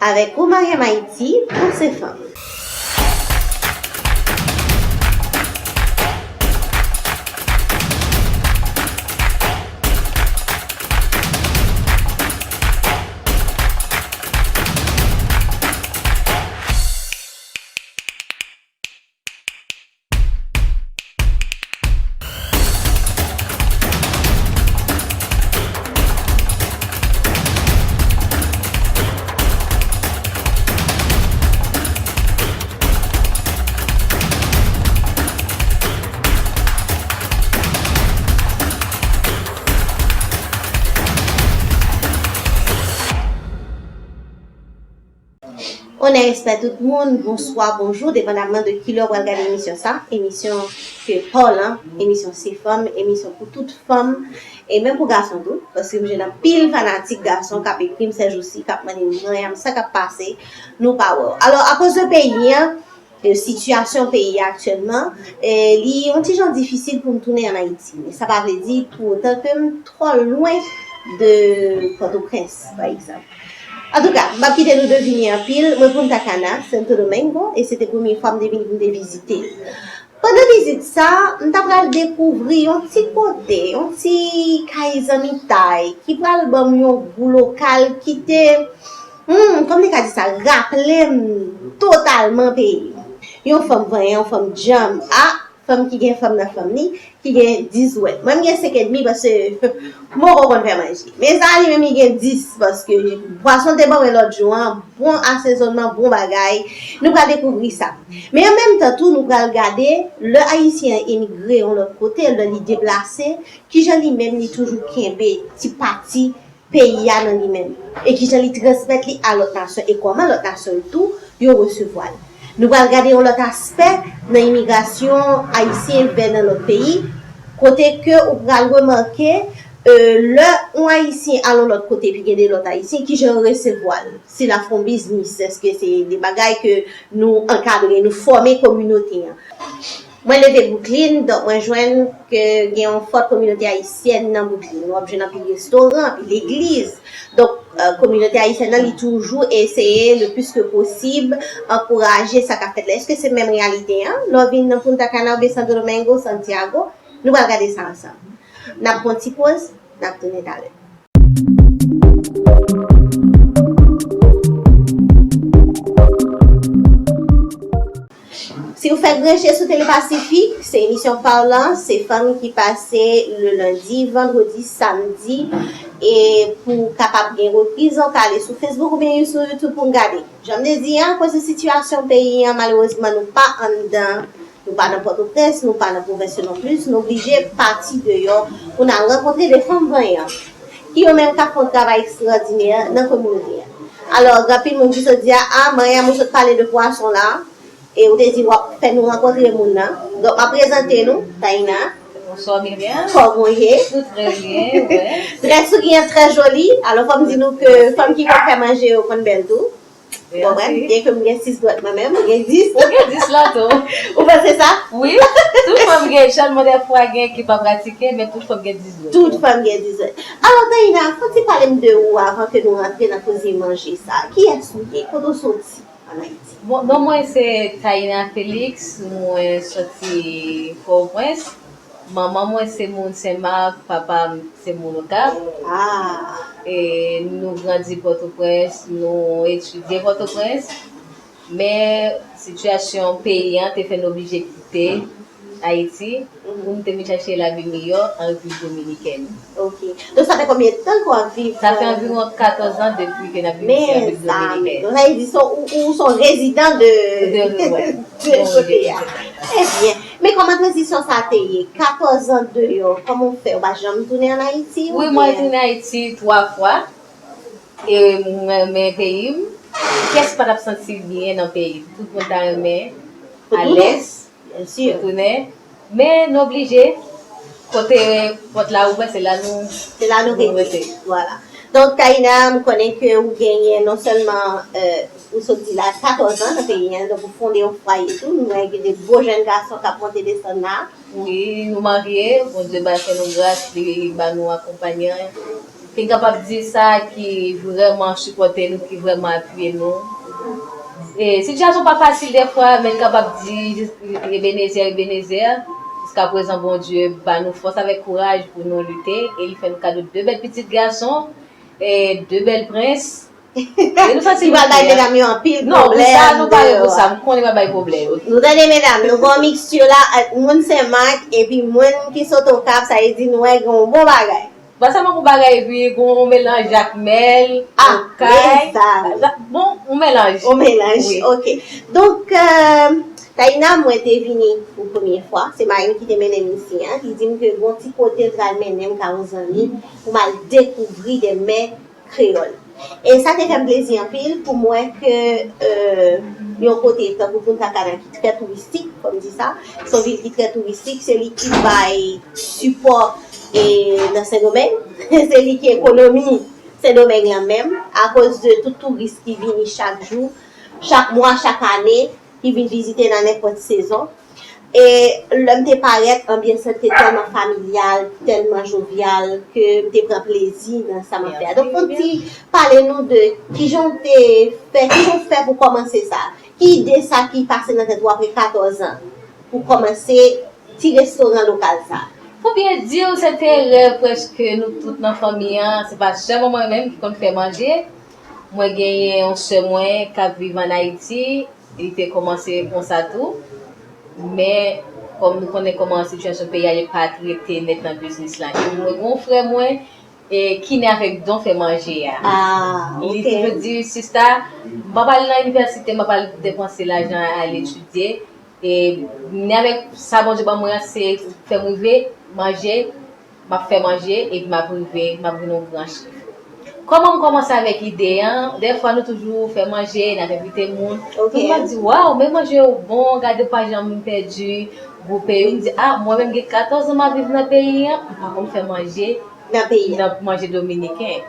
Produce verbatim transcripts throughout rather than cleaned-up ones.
Avèk ou, Mariam Haïti, pou Se Fanm. Onè, respè tout moun, bonswa, bonjou, depandamman de kilè w pral gade emisyon sa, emisyon ke pa w lan, emisyon Se Fanm, emisyon pou tout fanm, e menm pou gason tou, paske m jwenn anpil fanatik gason k ap ekri m sèjousi, k ap mande m, Mariam, sa k ap pase, nou pa wè w. Alò, akoz de peyi an, e, sitiyasyon peyi a aktyèlman, e, li yon ti jan difisil pou m tounen ann Ayiti. Men sa pa vle di pou otan ke m twò lwen de Pòtoprens, pa egzanp. Antouka, m p ap kite nou devine anpil. Mwen Punta Cana, Santo Domingo, e se te premye fwa m te vini pou m te vizite l. Pandan vizit sa, m ta pral dekouvri yon ti kote, yon ti kay zanmitay ki pral ban m yon gou lokal ki te, hmm, kòman m te ka di sa, raple m totalman peyi m. Yon fanm vanyan, yon fanm djanm. A, fanm ki gen fanm nan fanm li, ki gen dis dwèt. Mwen, m gen senk edmi paske m poko konn fè manje. Men sa a li menm, li gen dis paske pwason te ban mwen lòt jou an, bon asezònman, bon bagay. Nou pral dekouvri sa. Men an menm tan tou, nou pral gade lè Ayisyen an emigre yon lòt kote, lè li deplase, kijan li menm li toujou kenbe ti pati peyi a nan li menm, e kijan li transmèt li a lòt nasyon, e kòman lòt nasyon yo tou yo resevwa l. Nou pral gade yon lòt aspè nan imigrasyon ayisyen vè nan lòt peyi, kote ke ou pral remake, e, lè yon ayisyen al yon lòt kote epi gen de lòt ayisyen, kijan yo resevwa l, si l ap fè yon biznis, èske se de bagay ke nou ankadre, nou fòme kominote an. Mwen leve Brooklyn, donk mwen jwenn ke gen yon fòt kominote ayisyèn nan Brooklyn. W ap jwenn anpil restoran, anpil legliz. Donk, e, kominote ayisyèn nan, li toujou eseye, le plis ke posib, ankouraje sa k ap fèt la. Èske se menm reyalite an? Lè w vin nan Punta Cana oubyen Santo Domingo, Santiago, nou pral gade sa ansanm. N ap pran ti poz, n ap tounen talè. Si w fèk branche sou Tele Pasifik, se emisyon pa w lan, Se Fanm ki pase le lendi, vandredi, samdi, e pou w kapab gen repriz an, w ka ale sou Facebook oubyen sou YouTube pou w gade. Jan m te di a, akoz de sitiyasyon peyi an, malerezman, nou pa anndan, nou pa nan Pòtoprens, nou pa nan pwovens yo non plis, nou oblije pati deyò pou n al rankontre de fanm vanyan, ki yo menm k ap fè yon travay ekstwòdinè nan kominote a. Alò, gen anpil moun ki sot di a, a, Mariam, ou sot pale de pwason la, e ou te di w ap fè nou rankontre moun nan. Donk, m ap prezante nou, Taina. Bonswa, Miriam. Kòman w ye? Tout trè byen, wè. Drès ou gen an trè joli. Alò, fò m di nou ke fanm ki konn fè manje yo konn bèl tou. Ou konprann? Mèsi. Byenke m gen sis dwèt mwen menm, ou gen dis. Ou gen dis la tou. Ou panse sa? Wi. Tout fanm gen, sèlman dèfwa gen ki pa pratike, men tout fanm gen dis dwèt. Tout fanm gen dis dwèt. Alò, Taina, fò w ti pale m de ou avan ke nou rantre nan koze manje sa. Kiyès ou ye? Kote w soti ann Ayiti? Bon, non mwen se Taina Félix, mwen soti Pòtoprens. Manman mwen se moun Senmak, papa m se moun Okap. Ah. E nou grandi Pòtoprens, nou etidye Pòtoprens. Men sitiyasyon peyi an te fè n oblije kite Ayiti pou n te vin chache lavi miyò an Repiblik Dominikèn. Ok. Donk, sa fè konbyen tan ke w ap viv? Sa fè anviwon katòz an depi ke n ap viv isi an Repiblik Dominikèn. Donk, sa vle di se yon, ou, ou se yon rezidan de, de, wè, de kote a. Trè byen. Men kòman tranzisyon sa a te ye? Katòz an deyò, kòman w fè? Ou pa janm tounen ann Ayiti? Wi, mwen tounen Ayiti twa fwa. E mwen renmen peyi m. Kiyès pa t ap santi l byen nan peyi l? Tout moun ta renmen alèz. Byen si. Retounen. Men nou oblije. Kote pòt la ouvè, se la nou, se la nou rete. Vwala. Donk, Taina, m konnen ke ou genyen non sèlman, e, ou sot di la, katòz an nan peyi an, donk ou fonde yon fwaye tou. Nou wè gen de gwo jèn gason k ap monte desann la. Wi, nou marye, Bondye ba fè nou gras, li ba nou akonpanyan. Ki kapab di sa ki vrèman sipòte nou, ki vrèman apiye nou. E, sitiyasyon pa fasil dèfwa, men n kapab di Ebenezè, Ebenezè, jiska prezan Bondye ba nou fòs avèk kouraj pou nou lite, e li fè nou kado de bèl pitit gason, e de bèl prens. E nou santi nou pral bay medam yo anpil pwoblèm. Non, pou sa, nou pare pou sa. M konnen pral bay pwoblèm. Nou tande medam, nou gen yon miksti la ant moun Senmak epi moun ki sot Okap, sa vle di nou wè gen yon bon bagay. Pa sèlman pou bagay, epi gon yon melanj ak mèl, okay. Bon, yon melanj. Yon melanj, ok. Donk, Taina, mwen te vini pou premye fwa, se mari m ki te mennen m isi a. Li di m ke gon ti kote l pral mennen m ka yon zanmi pou m al dekouvri de mè kreyòl. E sa te fè m plezi anpil pou m wè ke yon kote tankou Punta Cana ki trè touristik, fò m di sa, se yon vil ki trè touristik, se li ki bay sipò e nan Sendomeng, se li ki ekonomi Sendomeng lan menm, akoz de tout touris ki vini chak jou, chak mwa, chak ane, ki vin vizite nan nenpòt sezon. E lè m te parèt, anbyans lan te tèlman familyal, tèlman jovyal, ke m te pran plezi nan sa m ap fè a. Donk, fò w ti pale nou de kijan w te fè, kijan w fè pou kòmanse sa. Ki ide sa ki pase nan tèt ou apre katòz an pou kòmanse ti restoran lokal sa? Pou byen di w, se te rèv prèske nou tout nan fanmi an. Se pa sèlman mwen menm ki konn fè manje. Mwen genyen yon sè mwen k ap viv ann Ayiti. Li te kòmanse konsa tou. Men, kòm nou konnen kòman sitiyasyon peyi a ye, pa t rete nèt nan biznis lan. Epi mwen gen yon frè mwen e, ki ne avèk don fè manje a. Li toujou di, sista, m pa pral nan inivèsite, m pa pral depanse lajan al etidye. E, m ne avèk sa Bondye ban mwen an, se fè m rive manje, m ap fè manje, epi m ap rive, m ap vin yon gran chèf. Kòman m kòmanse avèk ide a? Dèfwa, nou toujou fè manje, n ap envite moun. Donk, m ap di, waw, men manje yo bon, gade pa jan m pèdi gou peyi m. M di, a, mwen menm gen katòz an m ap viv nan peyi a, m pa konn fè manje nan peyi a, nan manje dominiken.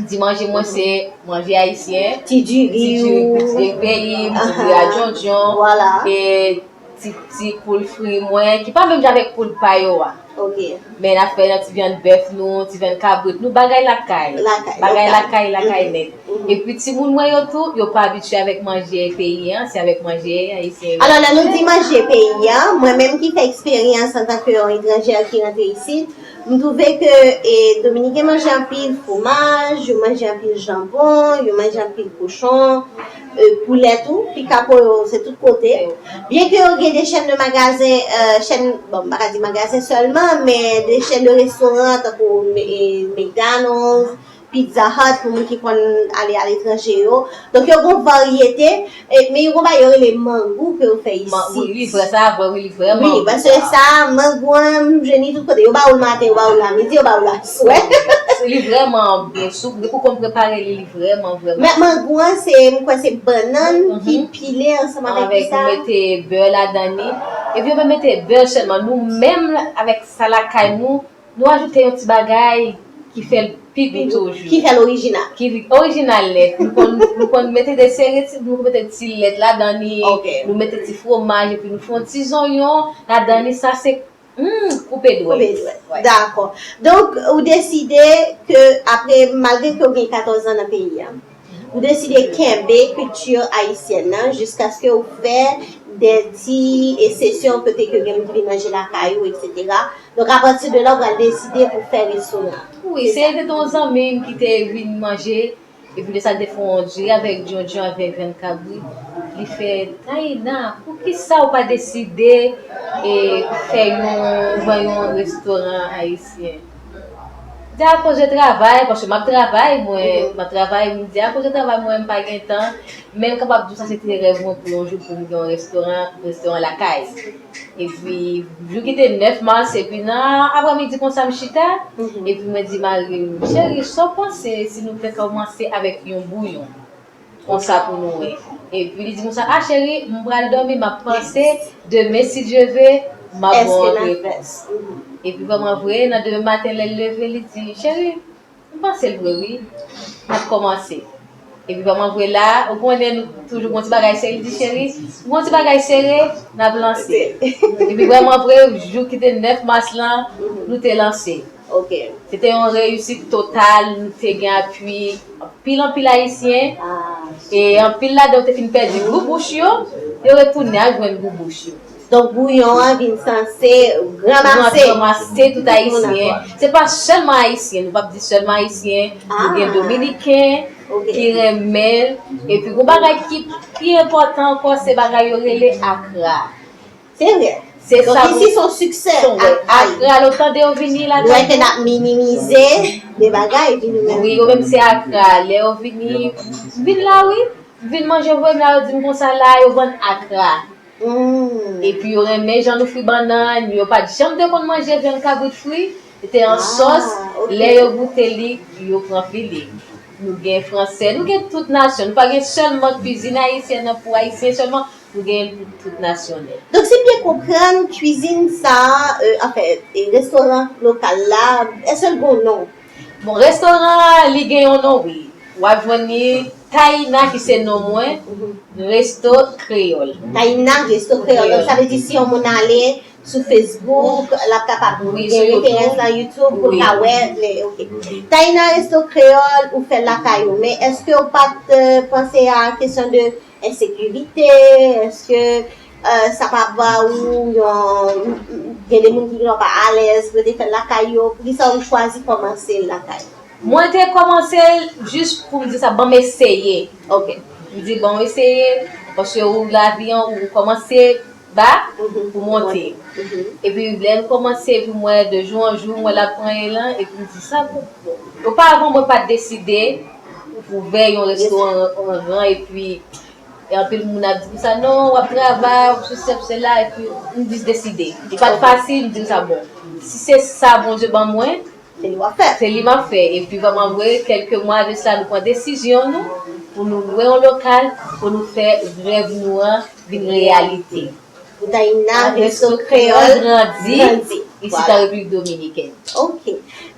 Di manje mwen se manje ayisyen, ti diri, ti diri, ti diri peyi m, ti diri a djondjon, e ti, ti poul fri mwen, ki pa menm jan avèk poul pa yo a. Men n ap fè nan ti vyann bèf nou, ti vyann kabrit nou, bagay lakay. Bagay lakay, lakay nèt. Epi timoun mwen yo tou, yo pa abitye avèk manje peyi an, se avèk manje ayisyen yo. Alò, lè nou di manje peyi an, mwen menm ki fè eksperyans antanke yon etranjè ki rantre isit, m twouve ke, e, Dominiken manje anpil fwomaj, yo manje anpil janbon, yo manje anpil kochon, e, poulè tou, pika po yo, se tout kote. Byen ke yo gen de chèn de magazen, e, chèn, bon, m pa ka di magazen sèlman, men de chèn de restoran, tankou, e, McDonald's, Pizza Hut, pou moun ki konn ale aletranje yo. Donk, yo gen yon varyete, e, men yo gen yon bagay yo rele mangou ke yo fè isit. Wi, wi, vrè, sa vrè, wi, li vrèman bon. Wi, paske sa, mangou an, m jwenn li tout kote. Yo ba ou l maten, yo ba ou l a midi, yo ba ou l aswè. Li vrèman bon. Sou, depi w konn prepare li, li vrèman, vrèman bon. Men mangou an, se, m kwè se bannann ki pile ansanm avèk sa. Avèk, ou mete bè ladan li. Epi yo pa mete bè sèlman. Nou menm, avèk sa lakay nou, nou ajoute yon ti bagay ki fè l pi gou toujou. Ki fè l orijinal. Ki orijinal nèt. Nou konn, nou konn mete de seri ti, nou mete ti lèt ladan li, nou mete ti fwomaj, epi nou fè yon ti zonyon ladan li. Sa se, hmm, koupe dwèt. Koupe dwèt. Dakò. Donk, ou deside ke apre, malgre ke w gen katòz an nan peyi a, ou deside kenbe kilti ayisyèn nan jiskaske w fè de ti esesyon kote ke gen moun ki vin manje lakay ou, etsetera. Donk, apati de la, w pral deside pou fè restoran an. Wi, se te yon zanmi m ki te vin manje, epi de sa, l te fè yon diri avèk djondjon avèk vyann kabrit. Li fè, Taina, poukisa w pa deside e fè yon, ouvè yon restoran ayisyen? M di, akoz de travay, paske m ap travay, mwen, m ap travay, m di, akoz de travay, mwen, m pa gen tan. Men m kapab di w sa, se te rèv mwen pou yon jou pou m gen yon restoran, restoran lakay. Epi, jou ki te nèf mas, epi nan aprèmidi konsa, m chita, epi mwen di mari m, cheri, sa w panse si nou te kòmanse avèk yon bouyon? Konsa pou nou wè. Epi li di konsa, a cheri, m pral dòmi, m ap panse, demen, si Dye ve, m ap ba w repons. Epi vrèman vre, nan demen maten, lè l leve, li di, cheri, m panse l vre, wi. M ap kòmanse. Epi vrèman vre la, ou konnen nou toujou gon ti bagay sere, li di, cheri, gon ti bagay sere, n ap lanse. Epi vrèman vre, jou ki te nèf mas lan, nou te lanse. Ok. Se te yon reyisit total, nou te gen apui anpil, anpil Ayisyen. E anpil ladan yo te fin pèdi boubouch yo, yo retounen al jwenn boubouch yo. Donk, bouyon an vin sanse ranmase. Ranmase tout Ayisyen. Se pa sèlman Ayisyen, nou p ap di sèlman Ayisyen, nou gen Dominiken ki renmen l. Epi, yon bagay ki pi enpòtan ankò, se bagay yo rele akra. Se vre. Se sa. Donk, isi, se yon siksè. Akra, lè w tande yo vini la, lè ke n ap minimize de bagay, epi nou menm. Wi, yo menm se akra. Lè yo vini, vin la, wi. Vin manje, voye m la, yo di m konsa la, yo vann akra. Epi yo renmen jan nou fri bannann, yo pa t janm te konn manje vyann kabrit fri, li te an sòs, lè yo goute li, yo pran filing. Nou gen fransè, nou gen tout nasyon, nou pa gen sèlman kwizin ayisyèn nan pou ayisyen sèlman, nou gen pou tout nasyon nèt. Donk, si m byen konprann, kwizin sa a, euh, anfen, e restoran lokal la, èske l gen yon non? Bon, restoran an, li gen yon non, wi. W ap jwenn li Taina, ki se non mwen, Resto Kreyòl. Taina, Resto Kreyòl. Donk, sa vle di, si yon moun ale sou Facebook, l ap kapab gen referans lan YouTube pou l ka wè. Ok. Taina, Resto Kreyòl, ou fè l lakay ou. Men èske w pa t, euh, panse a kesyon de ensekirite? Èske, euh, sa pa ba ou yon, gen de moun ki gentan pa alèz pou yo te fè l lakay yo? Poukisa ou chwazi kòmanse l lakay ou? Mwen te kòmanse l jis pou m di sa, ban m eseye. Ok. M di, ban m eseye, paske ou lavi an, ou kòmanse ba pou monte. Epi lè l kòmanse, epi m wè de jou an jou, m wè l ap pran elan, epi m di, sa pou, bon. Oparavan, mwen pa t deside ouvè yon restoran an gran, epi e anpil moun ap di m sa, non, w ap travay, w ap sesi, w ap sela, epi m jis deside. Li pa t fasil, m di m sa, bon, si se sa Bondye ban mwen, se li w ap fè. Se li m ap fè. Epi vrèman vre, kèlke mwa de sa, nou pran desizyon nou pou nou lwe yon lokal, pou nou fè rèv nou an vin reyalite. Pou Taina Resto Kreyòl grandi isit an Repiblik Dominikèn. Ok.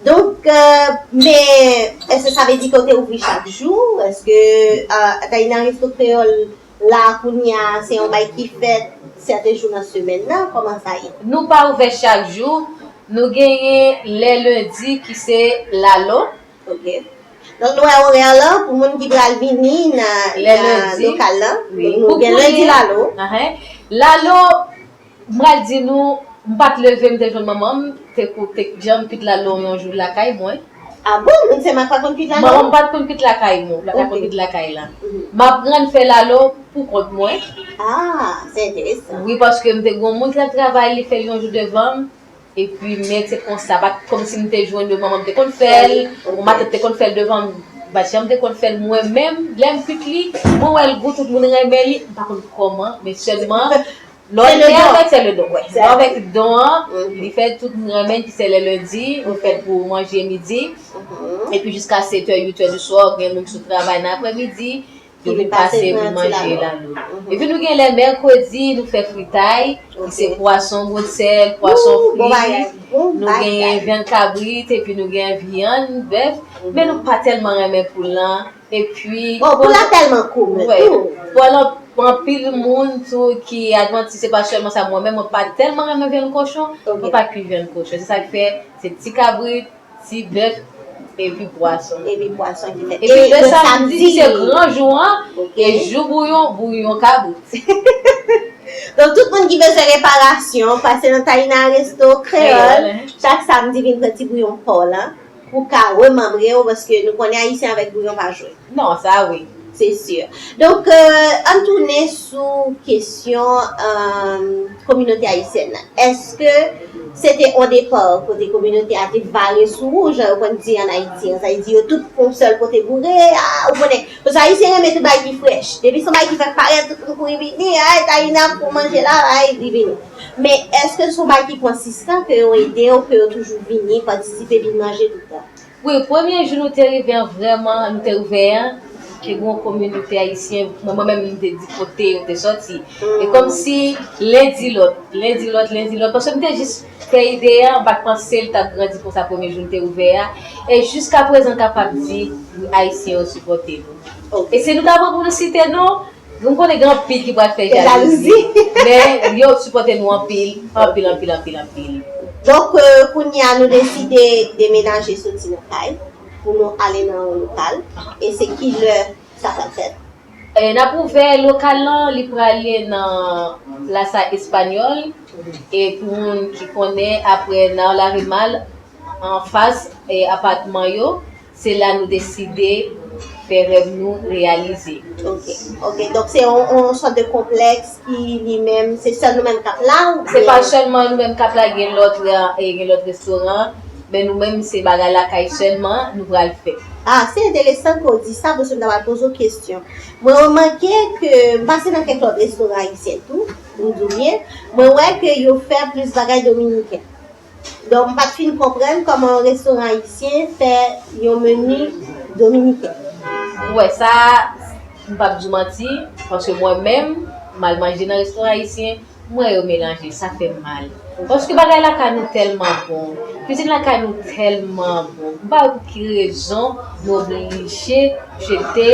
Donk, euh, men, èske sa vle di ke w te ouvri chak jou? Èske, euh, Taina Resto Kreyòl la, kounye a, se yon bagay ki fèt sèten jou nan semèn nan? Kòman sa ye? Nou pa ouvè chak jou. Nou genyen lè lendi ki se lalo. Ok. Donk, nou wè orè lan pou moun ki pral vini nan, nan lokal lan. Wi. Donk, nou gen lendi lalo. Ahan. Lalo, m pral di nou, m pa t leve, m te jwenn manman m te kou-, te janm kuit lalo yon jou lakay mwen. Ah bon? Moun Senmak pa konn kuit lalo? Manman m pa t konn kuit lakay mwen, pa t konn kuit lakay la. M aprann fè lalo pou kont mwen. Ah, se enteresan. Wi, paske m te gon moun ki t ap travay, li fè l yon jou devan m. Epi, men se konsa, pa t kòmsi m te jwenn yo, manman m te konn fè l, yon matant te konn fè l devan m, m pa t janm te konn fè l mwen menm. Lè m kuit li, mwen wè l gou, tout moun renmen li, m pa konn kòman, men sèlman, lè w lye avèk, se le don. Lè w avèk don an, li fè tout moun renmen, ki se le lendi, nou fèt pou manje midi, epi jiska sèt è, uit è di swa, gen moun ki sot travay nan aprèmidi, ki vin pase pou manje lalo. Epi nou gen lè mèkredi, nou fè fritay, ki se pwason gwo sèl, pwason fri, nou gen vyann kabrit, epi nou gen vyann bèf, men nou pa tèlman renmen poul lan. Epi bon, poul la tèlman koumen tou. Poul lan, anpil moun tou ki advantis, se pa sèlman sa, mwen menm, mwen pa tèlman renmen vyann kochon, mwen pa kui vyann kochon. Se sa k fè, se ti kabrit, ti bèf, epi pwason. Epi pwason ki fèt. Epi le samdi, ki se gran jou an, e jou bouyon, bouyon kabrit. Donk, tout moun ki bezwen reparasyon, pase nan Taina Resto Kreyòl. Chak samdi, vin pran ti bouyon pa w lan pou w ka remanbre w, paske nou konnen Ayisyen avèk bouyon pa jwe. Non, sa wi. Se si. Donk, euh, ann tounen sou kesyon, euh, kominote ayisyèn nan. Èske se te on depa kote kominote a te vare sou ou, jan yo konn di ann Ayiti an? Sa vle di yo tout fè on sèl pote boure, a, ou konnen, paske Ayisyen renmen tout bagay ki frèch. Depi se on bagay ki fèk parèt, tout moun kouri vini, ay, Taina pou manje la, ay, li vini. Men èske se on bagay ki konsistan ke yo ede w, ke yo toujou vini patisipe, vin manje tout tan? Wi, premye jou nou te rive an, vrèman, nou te ouvè an, te gen yon kominote ayisyen, mwen, mwen menm, m te di kote yo te sòti. E kòmsi len di lòt, len di lòt, len di lòt, paske m te jis fè ide a, m pa t panse l t ap grandi konsa premye jou n te ouvè a. E jiskaprezan, m kapab di, wi, ayisyen yo sipòte nou. E si nou ta pran pou nou site non, nou konnen gen anpil ki pral fè jalouzi. Men yo sipòte nou anpil, anpil, anpil, anpil, anpil. Donk, euh, kounye a nou deside demenaje soti nan kay pou nou ale nan yon lokal. E se ki lè sa pral fèt? E n ap ouvè lokal lan, li prale nan Plaza Español. E pou moun ki konnen, apre nan Larimal, anfas e apatman yo, se la nou deside fè rèv nou reyalize. Ok, ok. Donk se yon, yon sòt de konplèks ki li menm, se sèl nou menm k ap la ou Se pa sèlman nou menm k ap la, gen lòt, e gen lòt restoran, men nou menm se bagay lakay sèlman nou pral fè. Ah, se enteresan ke w di sa, paske m ta pral poze w kesyon. Mwen remake ke m pase nan kèk lòt restoran ayisyen tou, pou m di w byen, mwen wè ke yo fè plis bagay dominiken. Donk, m pa t fin konprann kòman yon restoran ayisyen fè yon meni dominiken. Ou wè sa, m p ap di w manti, paske mwen menm, m al manje nan restoran ayisyen, m wè yo melanje, sa fè m mal. Paske bagay lakay nou tèlman bon, kizin lakay nou tèlman bon, m pa wè pou ki rezon nou oblije jete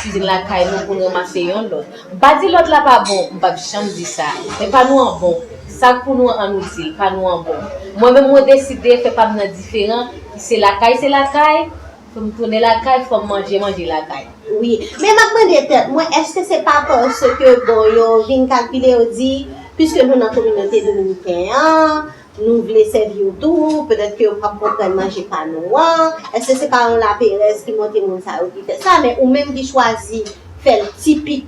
kizin lakay nou pou n ranmase yon lòt. M pa di lòt la pa bon, m p ap janm di sa. Men pa nou an bon. Sa k pou nou an, nou di l, pa nou an bon. Mwen menm, mwen deside fè pa m nan diferan. Se lakay, se lakay. Fò m tounen lakay, fò m manje, manje lakay. Wi. Men m ap mande tèt mwen, èske se pa paske, bon, yo vin kalkile, yo di, piske nou nan kominote dominiken an, nou vle sèvi yo tou, petèt ke yo p ap konprann manje pa nou an. Èske se pa yon laperèz ki monte moun sa yo ki fè sa? Men ou menm ki chwazi fè l tipik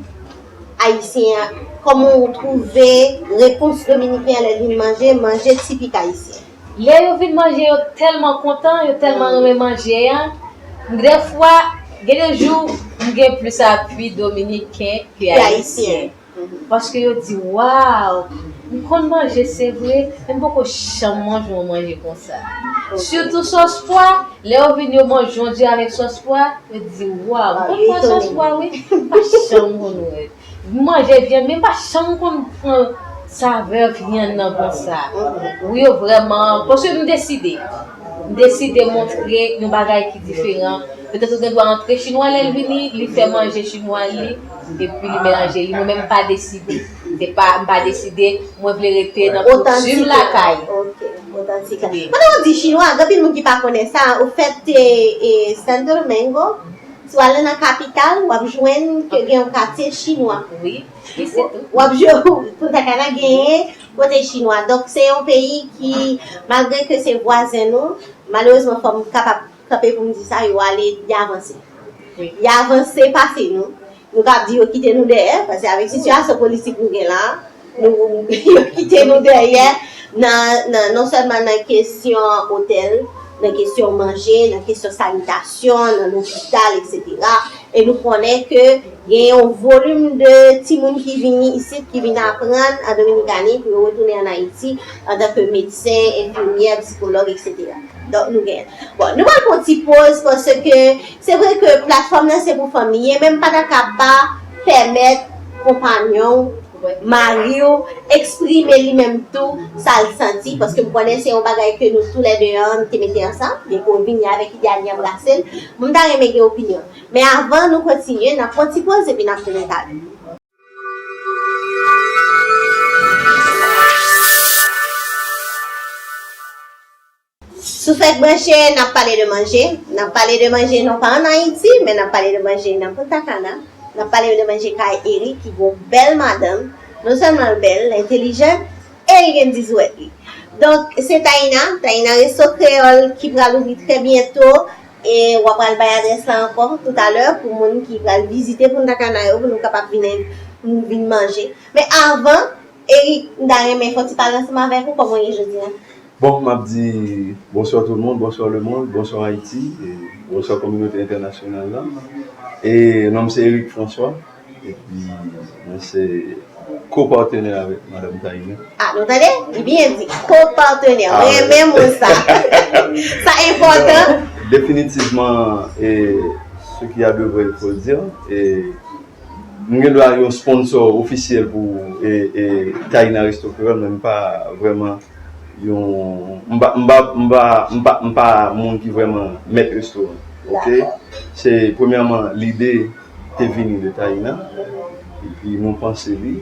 ayisyen an, kòman ou twouve repons dominiken an lè l vin manje, manje tipik ayisyen? Lè yo vin manje, yo tèlman kontan, yo tèlman renmen manje a. Dèfwa, gen de jou, m gen plis apui dominiken ke ayisyen. Paske yo di, waw, m konn manje, se vre, men m poko janm manje yon manje konsa. Sitou sòs pwa, lè yo vin yo manje yon di avèk sòs pwa, yo di, waw, m konn pran sòs pwa, wi, m pa janm konn wè. M manje vyann, men m pa janm konn pran savè vyann nan konsa. Wi, yo vrèman, paske m deside. M deside montre yon bagay ki diferan. Petèt ou gen dwa antre chinwa lè l vini, li fè manje chinwa li, epi li melanje li. Mwen menm m pa deside. Se pa, m pa deside, mwen vle rete nan koutim lakay. Ok, otantik. Wi. Pandan w di chinwa, gen anpil moun ki pa konnen sa. Ou fèt, e, e, Santo Domingo, si w ale nan kapital, w ap jwenn ke gen yon katye chinwa. Wi, wi, se tou. W ap jwenn, Punta Cana genyen kote chinwa. Donk, se yon peyi ki, malgre ke se vwazen nou, malerezman, fò m kapab kanpe pou m di sa, yo ale, y avanse. Wi. Y avanse pase nou. Nou ka ap di yo kite nou dèyè, paske avèk sitiyasyon politik nou gen la, nou, yo kite nou dèyè nan, nan, non sèlman nan kesyon otèl, nan kesyon manje, nan kesyon sanitasyon, nan lopital, etsetera. E nou konnen ke gen yon volim de timoun ki vini isit, ki vin aprann an Dominikani, pou yo retounen ann Ayiti antanke medsen, enfimyè, psikològ, etsetera. Donk, nou gen. Bon, nou pral pran yon ti poz paske se vre ke platfòm nan se pou fanm li ye, men m pa ta ka pa pèmèt konpanyon w, mari w, eksprime li menm tou sa l santi, paske m konnen se yon bagay ke nou toulède an te mete ansanm, depi w vini avèk ide a, li anbrase l. Bon, m ta renmen gen opinyon. Men avan nou kontinye, n ap pran yon ti poz epi n ap tounen talè. Si w fèk branche, n ap pale de manje. N ap pale de manje non pa ann Ayiti, men n ap pale de manje nan Punta Cana. N ap pale de manje kay Eric ki gon bèl madanm. Non sèlman l bèl, l entèlijan, e l gen dizwèt li. Donk, se Taina, Taina Resto Kreyòl ki pral ouvri trè byento. E w ap pral bay adrès la ankò toutalè pou moun ki pral vizite Punta Cana yo, pou nou kapab vin, vin manje. Men avan, Eric, m ta renmen fè yon ti pale ansanm avèk ou, kòman w ye jodi a? Bon, m ap di bonsoir tout le monde, bonsoir le monde, bonsoir Haïti, e bonsoir kominote entènasyonal la. E non m se Eric François, epi mwen se ko-patnè avèk madanm Taina. Ah, nou tande? Li byen di, ko-patnè. Ah, renmen mo sa. Sa enpòtan. Definitivman, e, ce qui a de vrai, il faut le dire, e, m gen dwa yon sponsor ofisyèl pou, e, e, Taina Resto Kreyòl, men m pa vrèman yon, m pa, m pa, m pa, m pa, m pa moun ki vrèman mèt restoran. Ok? Dakò. Se premyèman lide te vini de Taina, epi nou panse li.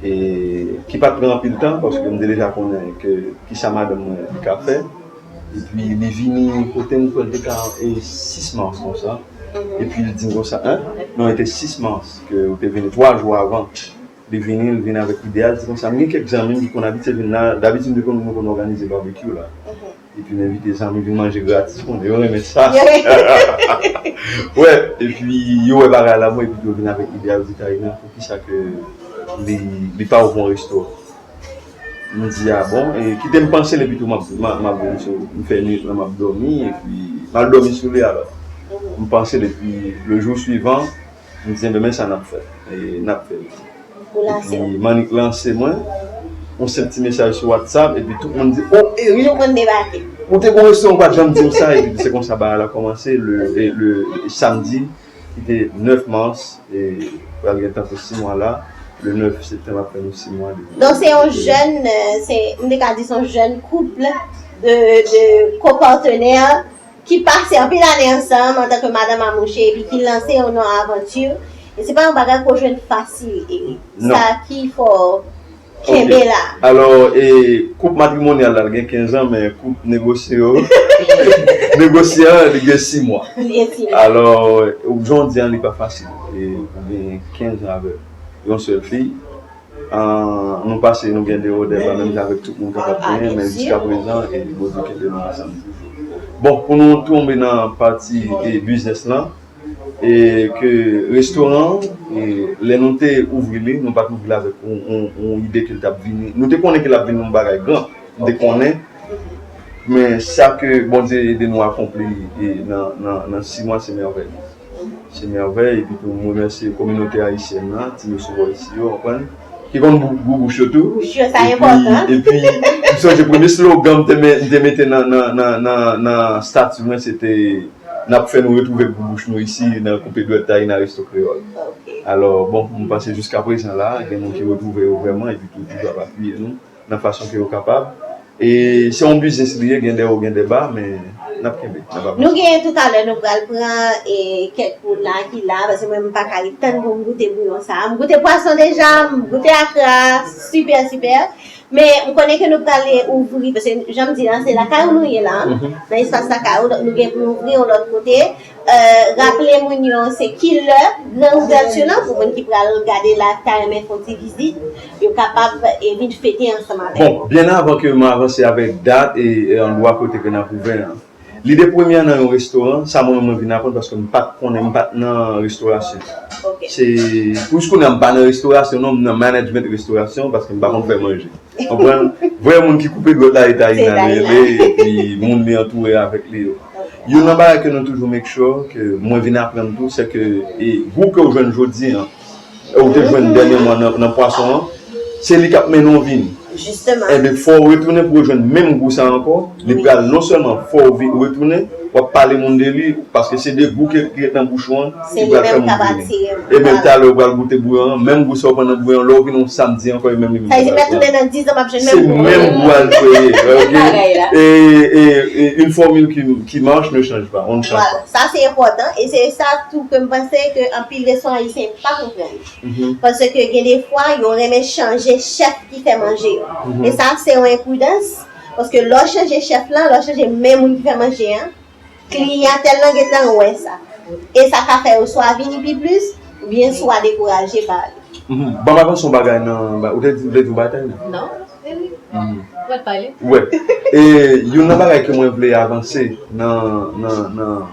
e ki pa t pran anpil tan, paske m te deja konnen ke kisa madanm mwen li ka fè. Epi li vini kote m, kwè l te ka e sis mas konsa. Epi li di m konsa, en? Non, li te sis mas, ke ou te vini twa jou avan. Li vini, li vini avèk ide a, li di konsa, m gen kèk zanmi m ki konn abitye vin la, dabitid nou konn, nou konn òganize babekyou la. Epi m envite zanmi vin manje gratis, konnen yo renmen sa. Wè, epi yo wè bagay la, bon, epi yo vin avèk ide a, yo di, Taïna, poukisa ke li, li pa ouvri yon restoran? M di, a bon, e kite m panse l, epi tou m ap, m ap, m ap vin sou, m fè nwit lan, m ap dòmi, epi m al dòmi sou li alò. M panse l, epi le jou swivan, m di, enben, men sa n ap fè. E n ap fè l. Ou lanse w. Epi Manik lanse mwen, yon senp ti mesaj sou WhatsApp, epi tout moun di, o, Eric, nou konn debake. Ou te gon restoran, ou pa t janm di m sa, epi se konsa bagay la kòmanse, le, e, le, le samdi, ki te nèf mas, e pral gen tankou sis mwa la, le nèf septanm ap fè nou sis mwa depi. Donk, se yon jèn, euh, se, m te ka di se yon jèn koup de, de kopatenè ki pase anpil ane ansanm antanke madanm a mouche epi ki lanse yon non avanti. E se pa yon bagay ke w jwenn fasil, Eric. Non. Sa ki fò kenbe la. Alò, e, koup matrimonyal la, l gen kenz an, men koup negosye yo, negosye an, li gen sis mwa. Li gen sis mwa. Alò, jan w di an, li pa fasil. E, ou gen kenz an avèk yon sèl fi. An, nou pase, nou gen de odè, pa menm jan avèk tout moun kapab genyen, men jiska prezan, e Bondye kenbe nou ansanm toujou. Bon, pou nou tonbe nan pati, e, biznis lan, e ke restoran, e lè nou te ouvri li, nou pa t ouvri l avèk yon, yon, yon ide ke l t ap vini. Nou te konnen ke l ap vin yon bagay gran. Nou te konnen. Men sa ke Bondye ede nou akonpli, e nan, nan, nan sis mwa, se mèvèy. Se mèvèy, epi tou m remèsye kominote ayisyèn nan, ti mesye bò isi yo, w konprann? Ki konn bou-, boubouch yo tou. Boubouch yo, sa enpòtan. Epi, epi, m sonje premye slogan m te me-, m te mete nan, nan, nan, nan, nan stati mwen, se te, n ap fè nou retwouve boubouch nou isi, nan koupe dwèt Taïna Resto Kreyòl. Ok. Alò, bon, m panse jiska prezan la, gen moun ki retwouve yo vrèman, epi tou toujou ap apiye nou nan fason ke yo kapab. E se yon biznis li ye, gen de wo, gen de ba, men n ap kenbe, n ap avanse. Nou gen toutalè, nou pral pran, e, kèk moun la ki la, paske mwen, m pa ka ret tann pou m goute bouyon sa a. M goute pwason deja, m goute akra, sipè, sipè. Men m konnen ke nou prale ouvri, paske jan m di la, se lakay ou nou ye la, nan espas lakay ou, donk nou gen pou nou ouvri yon lòt kote. Euh, raple moun yo se kilè gran ouvèti lan pou moun ki pral gade la, ki ta renmen fè yon ti vizit, yo kapab, e, vin fete ansanm avè nou. Bon, byen avan ke m avanse avèk dat e, e andwa kote ke n ap ouvè an. Lide premye an nan yon restoran, sa mwen menm mwen vin aprann paske m pa t konnen, m pa t nan restorasyon. Ok. Se, pou jiskounye a m pa nan restorasyon non, m nan management restorasyon paske m pa konn fè manje. Konprann? Vrè moun ki koupe dwèt la, e Taïna li rele, epi moun li antoure avèk li yo. Youn nan bagay ke nou toujou make sure, ke mwen vin aprann tou, se ke, e, gou ke w jwenn jodi an, e w te jwenn dènyèman nan, nan pwason an, se li k ap mennen w vini. Jisteman. Enben, fò w retounen pou w jwenn menm gou sa ankò, li pral non sèlman fè w vi-, retounen, w ap pale moun de li, paske se de gou ki, ki ret nan bouch ou an, ki pral fè moun vini. Ebyen, talè ou pral goute bouyon an, menm gou sa ou pran nan bouyon, lè ou vini yon samdi ankò, e menm li menm. Sa vle di, m ap tounen nan diz an, m ap jwenn menm gou an. Se menm gou al fè ye, ok? E, e, e, une formule qui, qui marche ne change pas, on ne change pas. Voilà, sa se enpòtan, e se sa tou ke m panse ke anpil restoran ayisyen pa konprann. Paske gen de fwa, yo renmen chanje chèf ki fè manje yo. E sa, se yon enpridans, paske lè w chanje chèf lan, lè w chanje menm moun ki fè manje an, kliyantèl lan gentan wè sa. E sa ka fè yo swa vini pi plis, oubyen swa dekouraje pa li. Ban m avanse yon bagay nan, ba-, ou te di, vle di yon bagay nan? Non, se li. Ou pa t pale? Wè. E youn nan bagay ke mwen vle avanse nan, nan, nan,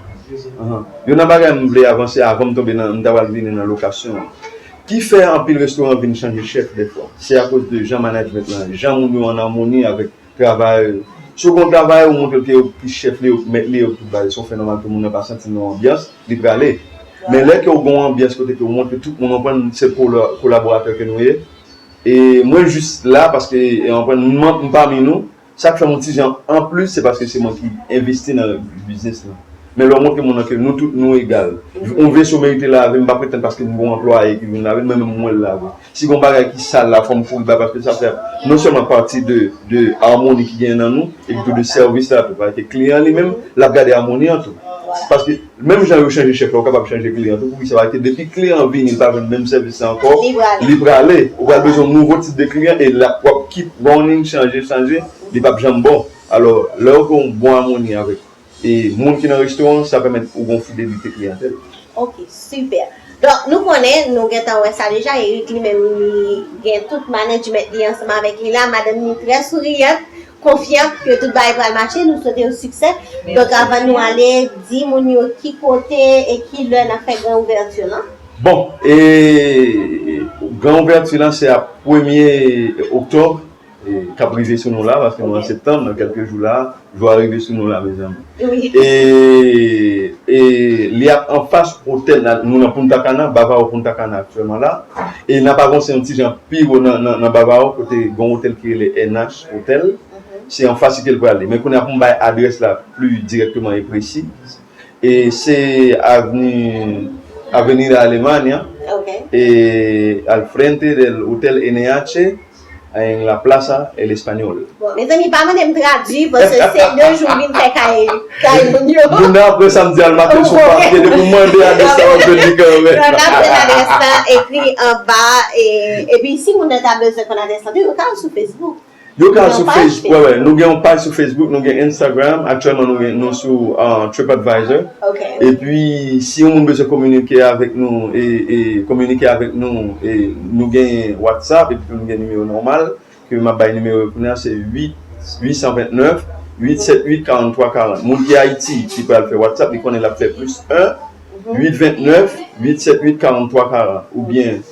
anhan. Youn nan bagay m vle avanse avan m tonbe nan, m ta pral vini nan lokasyon an. Ki fè anpil restoran vin chanje chèf dèfwa? Se akoz de jan management lan, jan moun yo an amoni avèk travayè yo. Si w gen yon travayè, ou montre l ke ou ki chèf li, ou ki mèt li, ou ki tout bagay, si w fè nòmal, tout moun nan pa santi l nan yon anbyans, li prale. Men lè ke w gen yon anbyans kote ke w montre tout moun, w konprann se kola-, kolaboratè ke nou ye, e mwen jis la, paske, e, w konprann, m, m pami nou, sa k fè m yon ti jan anplis, se paske se mwen ki envesti nan biznis lan. Men lè w montre moun nan ke nou tout nou egal. Yon veso merite lave, m pa pretann paske m gen yon anplwaye ki vin lave l, mwen menm mwen lave. Si gen yon bagay ki sal la, fò m kouri ba paske sa fè non sèlman pati de, de amoni ki genyen nan nou, epi tou de sèvis la tou. Paske kliyan li menm, l ap gade amoni an tou. Paske menm jan yo chanje chèf la, ou kapab chanje kliyan tou. Poukisa? Paske depi kliyan an vini, li pa jwenn menm sèvis la ankò, li prale. Ou pral bezwen yon nouvo tip de kliyan e l ap w ap keep running, chanje, chanje, li p ap janm bon. Alò, lè ou gen yon bon amoni avèk e moun ki nan restoran, sa pèmèt ou gen yon fidelite kliyantèl. Ok, super. Donk, nou konnen, nou gentan wè sa deja, Eric li menm li gen tout management li ansanm avèk li la, madanm li trè souriyan, konfyan ke tout bagay pral mache, nou swete yo siksè. Donk, avan nou ale, di moun yo ki kote e ki lè n ap fè gran ouvèti lan. Bon, e gran ouvèti lan se a premye oktòb, e, k ap rive sou nou la, paske nou an septanm, nan kèlke jou la, jou a rive sou nou la, mezanmi. E, e li ap anfas otèl la, nou nan Punta Cana, Bavaro Punta Cana aktyèlman la. E n ap avanse yon ti jan pi wo nan, nan, nan Bavaro, kote gen yon otèl ki rele N H Hotel. Se anfas li ke l prale. Men kounye a pou m bay adrès la pli dirèkteman e presi. E se avni, Avenida Alemania, e al frente del Hotel N H, en la Plaza El Español. Bon, mezanmi, pa mande m tradui, paske se de jou m vin fè kay, kay moun yo. Moun nan apre sa m di al maten sou papye, depi m mande adrès la, w ap jwenn li kanmenm. Donk, apre adrès la, ekri anba, e, epi si moun nan ta bezwen konn adrès la tou, yo ka al sou Facebook. Yo ka al sou Facebook, wè, wè, nou gen yon paj sou Facebook, nou gen Instagram, aktyèlman nou gen, nou sou, uh, TripAdvisor. Epi, si yon moun bezwen kominike avèk nou, e, e kominike avèk nou, e nou gen WhatsApp, epi nou gen nimewo nòmal, ke m ap bay nimewo yo kounye a, se uit, uit san vennnèf, uit sèt uit, karannntwa karant. Moun ki Ayiti, ki pral fè WhatsApp, li konnen l ap fè plis en, uit vennnèf, uit sèt uit, karannntwa karant, oubyen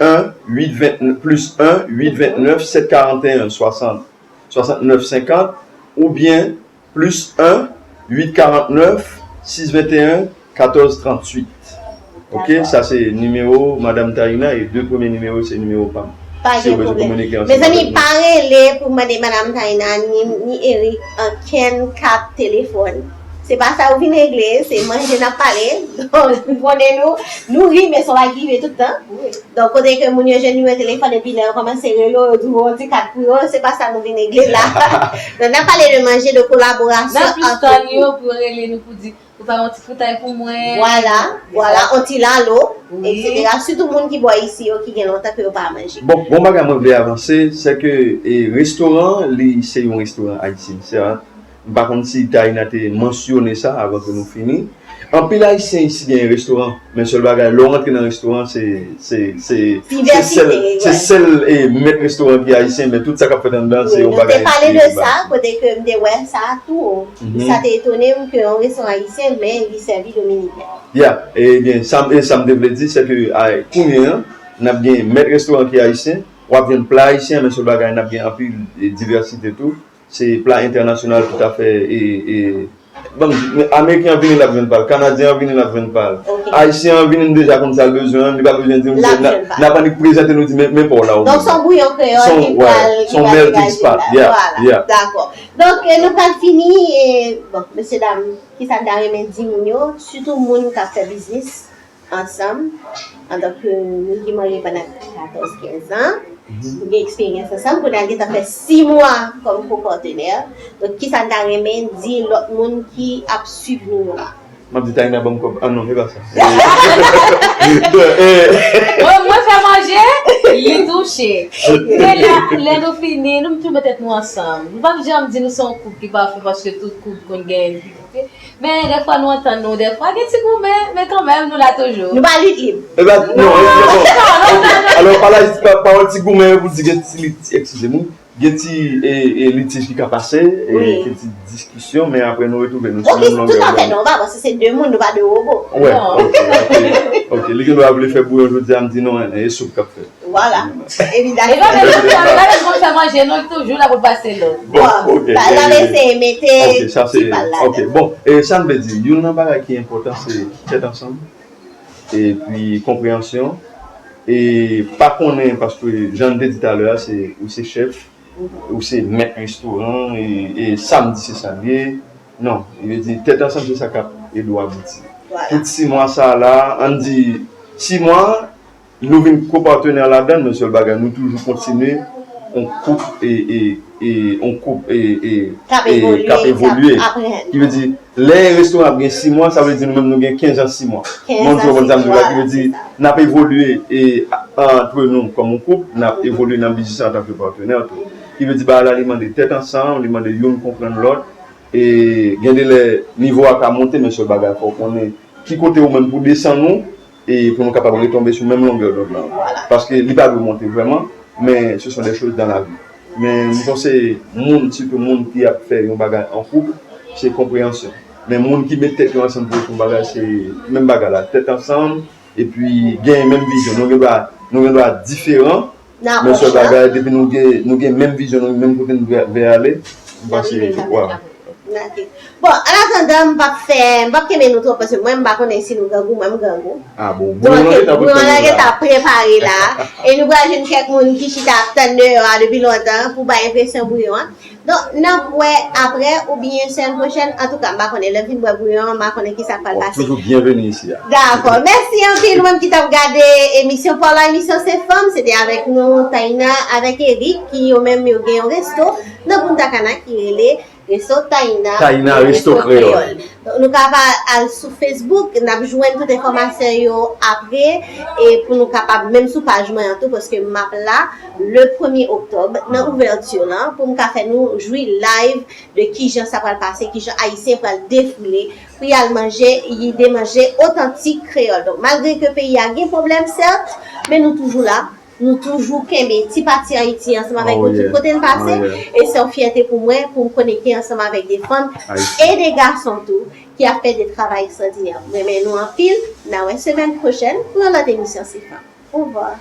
en, uit vennnèf, plis en, uit vennnèf, sèt karanteyen, swasant, swasannnèf senkant, oubyen plis en, uit karantnèf, sis venteyen, katòz tranntuit. Ok, sa se nimewo Madanm Taina e de premye nimewo se nimewo pa m. Pa gen pwoblèm. Mezanmi, pa rele pou mande Madanm Taina ni, ni Eric ankenn kat telefòn. Se pa sa yo vin regle, se manje n ap pale. Donk, ou konnen nou, nou ri, men se yon bagay ki rive tout tan. Donk, kote ke moun yo jwenn nimewo telefòn epi lè yo kòmanse rele w, yo di w yon ti kat pou yo, se pa sa nou vin regle la. Donk, n ap pale de manje, de kolaborasyon ant gwoup. N ap jis tann yo pou yo rele nou pou di, ou fè yon ti fritay pou mwen. Vwala, vwala, yon ti lalo, etsetera. Sitou moun ki bò isi yo, ki gen lontan ke yo pa manje. Bon, bon bagay mwen vle avanse, se ke, e, restoran, li se yon restoran ayisyen. Se a, m pa konn si Taina te mansyone sa avan ke nou fini. Anpil Ayisyen isi genyen restoran, men sèl bagay, lè w rantre nan restoran, se, se, se, se sèl, se sèl, e, mèt restoran ki ayisyen, men tout sa k ap fèt anndan, se yon bagay ki global. Wi, nou te pale de sa, kote ke m te wè sa tou. Sa te etone m ke yon restoran ayisyen, men li sèvi dominiken. Ya, ebyen, sa m, e sa m te vle di, se ke, a, kounye a, n ap gen mèt restoran ki ayisyen, w ap jwenn pla ayisyen, men sèl bagay, n ap gen anpil, e, divèsite tou. Se pla entènasyonal toutafè, e, e, bon, men ameriken an vini, l ap jwenn pa l. Kanadyen an vini, l ap jwenn pa l. Ayisyen an vini, m deja konn sa l bezwen an, li pa bezwen di m, n ap annik prezante nou, di, men, men pa w la, ou menm. Donk, se yon bouyon kreyòl ki pral, ki pral melting pot. Vwala, dakò. Donk, e, nou pral fini, e, bon, mesye dam, kisa n ta renmen di moun yo, sitou moun k ap fè biznis ansanm, antanke moun ki marye pandan katòz, kenz an, nou gen eksperyans ansanm, kounye a l gentan fè sis mwa kòm ko-patnè. Donk, kisa n ta renmen di lòt moun ki ap swiv nou yo a? M ap di Taina ban m kòb. Ah non, e pa sa. Mwen, mwen fè manje, li touche. Men lè, lè nou fini, nou met tèt nou ansanm. Nou p ap janm di nou se yon koup ki pafè paske tout koup konn gen difikilte. Men dèfwa nou antann nou, dèfwa gen ti goumen, men kanmenm nou la toujou. Nou pa lit lib. E pa, non, e, bon. Alò, pawòl ti goumen yo pou di gen ti lit, eskize m, gen ti, e, e, litij ki ka pase, e, gen ti diskisyon, men apre nou retwouve nou sou menm longè dònd. Toutafè, non, pa paske se de moun, nou pa de wobo. Wè, ok, ok, ok. Li gen dwa vle fè bouyon jodi a, m di non, e soup k ap fèt. Vwala. Evidamman. E pa menm konn fè manje, non, li toujou la pou l pase lòd. Bon, ok. L ap eseye mete ti pa l ladan. Ok, bon, e sa m vle di, youn nan bagay ki enpòtan, se tèt ansanm, epi konpreyansyon, e pa konnen, paske jan n te di talè a, se, ou se chèf, ou se mèt restoran, e, e sa m di se sa l ye. Non, e di tèt ansanm se sa k ap ede w abouti. Tout sis mwa sa a la, ann di sis mwa, nou vin ko-patnè ladan l, men sèl bagay, nou toujou kontinye yon koup e, e, e, yon koup e, e, k ap evolye, k ap evolye. Ki vle di, lè restoran ap gen sis mwa, sa vle di nou menm nou gen kenz an sis mwa. Mwen di w konn sa m di w la, ki vle di, n ap evolye e, antre nou kòm yon koup, n ap evolye nan biznis antanke patnè tou. Ki vle di, bagay la, li mande tèt ansanm, li mande youn konprann lòt, e gen de lè, nivo a ka monte, men sèl bagay, fò w konnen ki kote ou menm pou desann ou, e pou nou kapab retonbe sou menm longè dond lan. Paske li pa dwe monte vrèman, men ce sont des choses dans la vie. Men m panse moun, sitou moun ki ap fè yon bagay an koup, se konpreyansyon. Men moun ki met tèt yo ansanm pou yo fè yon bagay, se menm bagay la, tèt ansanm, epi gen menm vizyon. Nou gen dwa, nou gen dwa diferan, men sèl bagay, depi nou gen, nou gen menm vizyon, nou menm kote nou vle, vle ale, m panse, waw. Bon, an atandan, m p ap fè, m p ap kenbe nou twòp paske mwen, m pa konnen si nou grangou, mwen, m grangou. Ah bon, bouyon an gentan prepare la. E nou pral jwenn kèk moun ki chita ap tann deyò a depi lontan pou bay enpresyon bouyon an. Donk, n ap wè apre oubyen semèn pwochèn. Antouka, m pa konnen, lè m fin bwè bouyon an, m pa konnen kisa k pral pase. Toujou byenveni isi a. Dakò. Mèsi anpil, ou menm ki t ap gade emisyon pa w la, emisyon Se Fanm. Se te avèk nou, Taina avèk Eric, ki yo menm yo gen yon resto nan Punta Cana ki rele Resto Taina. Taina Resto Kreyòl. Donk, nou kapab al sou Facebook, n ap jwenn tout enfòmasyon yo apre, e pou nou kapab, menm sou paj mwen an tou, paske m ap la le premye oktòb, nan ouvèti lan, pou m ka fè nou jwi live de kijan sa pral pase, kijan Ayisyen pral defoule, pou y al manje, y de manje otantik kreyòl. Donk, malgre ke peyi a gen pwoblèm, sèt, men nou toujou la. Nou toujou kenbe ti pati Ayiti ansanm avèk nou tout kote n pase. E se yon fyète pou mwen, pou m konekte ansanm avèk de fanm e de gason tou, ki ap fè de travay ekstwòdinè. M renmen nou anpil. N a wè semèn pwochèn pou yon lòt emisyon Se Fanm. Ovwa.